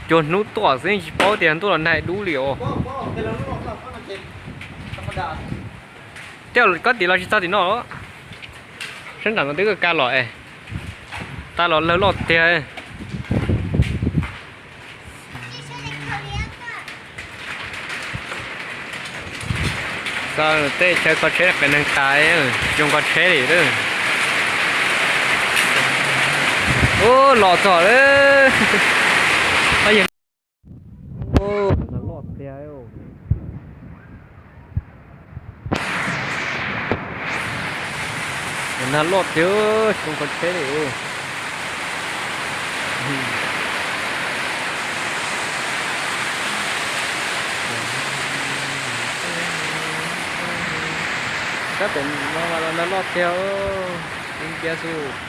Cuag hnub tuaj xwb tsis paub tias ntuj los nag dub li os. Tej koj tim los tsis txog tim no los? Sab nram no twb kaj los es, tas los lawg loj tiag. Tej chaw kho tsheb qias neeg tas, tsis zoo kho tsheb li lawm. Ub, los txog lawm. Yog, nag loj tiag. Nag loj tiag, tsis zoo kho tsheb li. Sab pem no mas los nag loj tiag, ib pliag xwb.